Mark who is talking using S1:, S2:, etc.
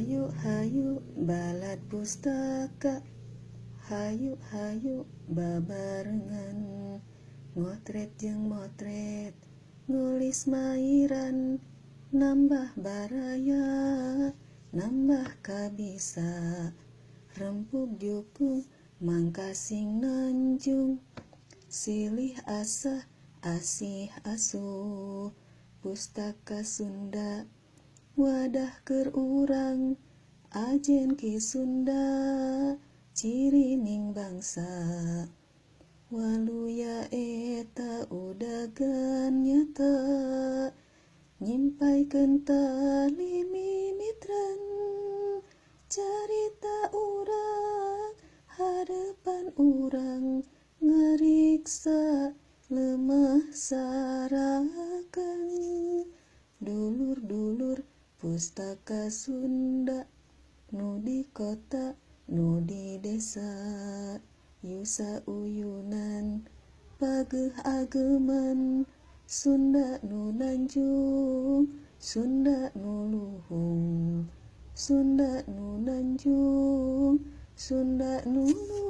S1: Hayu hayu balad pustaka, hayu hayu babarengan, ngotret jeung motret nulis mairan, nambah baraya nambah kabisa, rempug jukung mangkasing nanjung, silih asah asih asuh. Pustaka Sunda wadah keur urang, ajen Ki Sunda cirining bangsa. Waluya eta udagan nyata, nyimpaikeun tali mimitran, carita urang harepan urang, ngariksa lemah sarakan. Dulur-dulur pustaka Sunda, nu di kota nu di desa, yusa uyunan pageuh ageman, Sunda nu nanjung Sunda nu luhung, Sunda nu nanjung Sunda nu luhung.